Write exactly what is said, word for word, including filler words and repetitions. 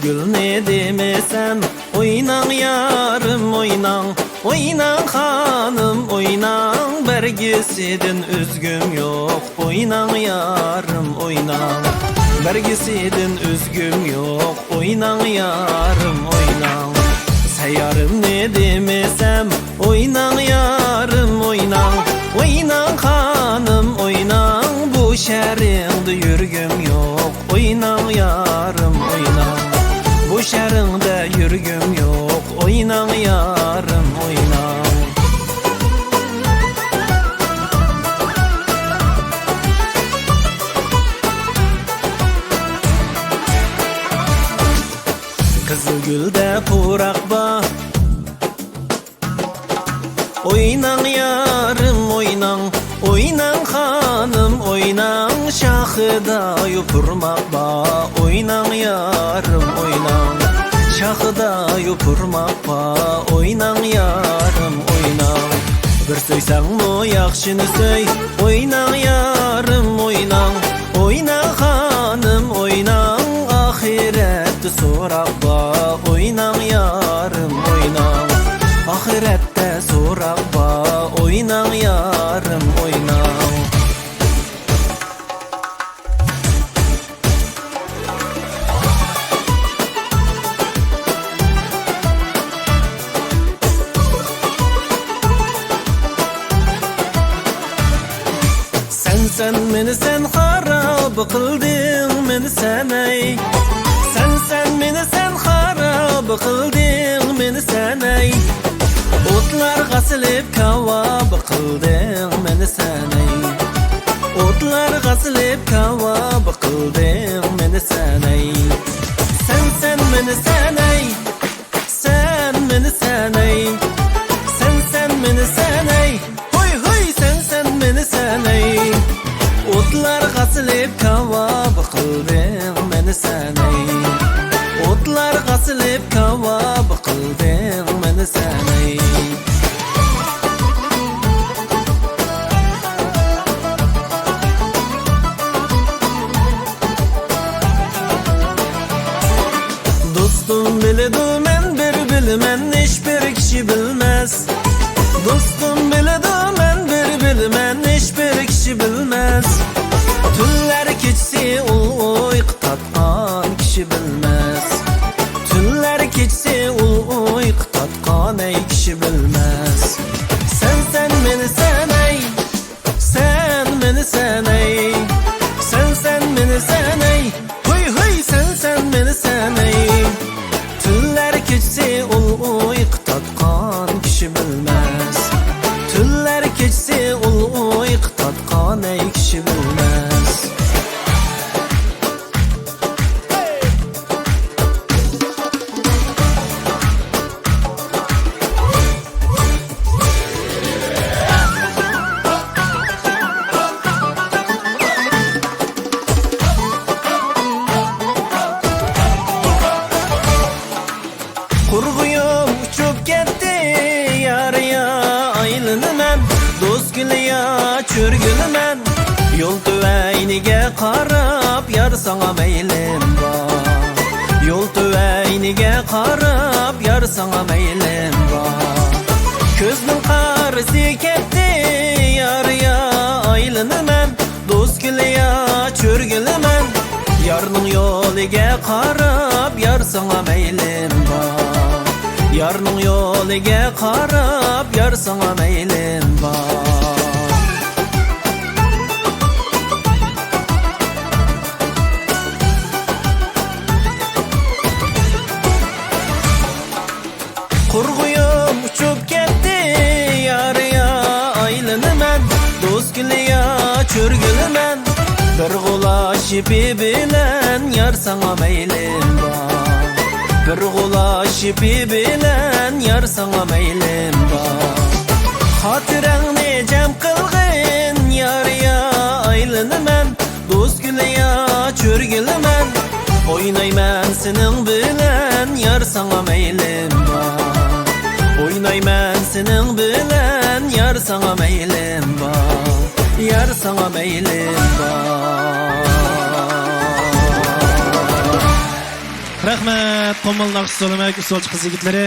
گۈلنى دېمىسەم، ئويناڭ يارىم، ئويناڭ، ئويناڭ خانىم، ئويناڭ، بەرگىسىدىن ئۈزگۈم يوق، ئويناڭ يارىم، ئويناڭ، بەرگىسىدىن ئۈزگۈم يوق، ئويناڭ يارىم، ئويناڭ. سەييارىمنى دېمىسەم، ئويناڭ يارىم، ئويناڭ، ئويناڭ خانىم، ئويناڭ، بۇ شەھىرىڭدە يۈرگۈم يوق، ئويناڭ يارىم، ئويناڭ، بۇ شەھىرىڭدە يۈرگۈم يوق، ئويناڭ يارىم، ئويناڭ. قىزىلگۈلدە پۇراق بار، ئويناڭ يارىم، ئويناڭ، ئويناڭ خانىم، ئويناڭ، شاخىدا يوپۇرماق بار، ئويناڭ يارىم، ئويناڭ، شاخىدا يوپۇرماق بار، ئويناڭ يارىم، ئويناڭ. بىر سۆيسەڭمۇ ياخشىنى سۆي، ئويناڭ يارىم، ئويناڭ، ئويناڭ خانىم، ئويناڭ، ئاخىرەتتە سوراق بار، ئويناڭ يارىم، ئويناڭ، ئاخىرەتتە سوراق بار، ئويناڭ يارىم، ئويناڭ. سەن، سەن مېنى سەن خاراب قىلدىڭ مېنى سەن ئەي. سەن، سەن مېنى سەن خاراب قىلدىڭ مېنى سەن ئەي. ئوتلارغا سېلىپ كاۋاپ قىلدىڭ مېنى سەن ئەي. ئوتلارغا سېلىپ كاۋاپ قىلدىڭ مېنى سەن ئەي. سەن، سەن مېنى سەن ئەي. سەن مېنى سەن ئەي، سەن، سەن مېنى سەن ئەي، ھوي، ھوي، سەن، سەن مېنى سەن ئەي. ئوتلارغا سېلىپ كاۋاپ قىلدىڭ مېنى سەن ئەي. ئوتلارغا سېلىپ كاۋاپ قىلدىڭ مېنى سەن ئەي. دوستۇم بىلىدۇ، مەن بىر بىلىمەن، ھېچبىر كىشى بىلمەس. دوستۇم بىلىدۇ، مەن بىر بىلىمەن، ھېچبىر كىشى بىلمەس. تۈنلەر كېچىسى ئۇل ئۇيقۇ تارتقان كىشى بىلمەس. تۈنلەر كېچىسى ئۇل ئۇيقۇ تارتقان ئەي كىشى بىلمەس. سەن، سەن مېنى سەن ئەي. سەن مېنى سەن ئەي، سەن، سەن مېنى سەن ئەي، ھۇي، ھۇي، سەن، سەن مېنى سەن ئەي. تۈنلەر كېچىسى ئۇل ئۇيقۇ تارتقان كىشى بىلمەس. تۈنلەر كېچىسى ئۇل ئۇيقۇ تارتقان ئەي كىشى بىلمەس. قۇرغۇيۇم ئۇچۇپ كەتتى يارىيا، ئايلىنىمەن دوستگۈلىيا، چۆرگۈلىمەن. يول تۆۋەينىگە قاراپ يار ساڭا مەيلىم بار. يول تۆۋەينىگە قاراپ يار ساڭا مەيلىم بار. كۆزنىڭ قارىسى كەتتى يارىيا، ئايلىنىمەن دوستگۈلىيا، چۆرگۈلىمەن. يارنىڭ يولىگە قاراپ يار ساڭا مەيلىم بار. يارنىڭ يولىگە قاراپ يار ساڭا مەيلىم بار. قۇرغۇيۇم ئۇچۇپ كەتتى يارىيا، ئايلىنىمەن دوستگۈلىيا، چۆرگۈلىمەن. بىر غۇلاچ يىپى بىلەن يار ساڭا مەيلىم بار. بىر غۇلاچ يىپى بىلەن يار ساڭا مەيلىم بار. خاتىرەڭنى جەم قىلغىن يارىيا، ئايلىنىمەن دوستگۈلىيا، چۆرگۈلىمەن. ئوينايمەن سېنىڭ بىلەن يار ساڭا مەيلىم بار. ئوينايمەن سېنىڭ بىلەن يار ساڭا مەيلىم بار. يار ساڭا مەيلىم بار. رەھمەت، قۇمۇل ناخشا سولىمەك ئۇسسۇلچى قىز يىگىتلىرى.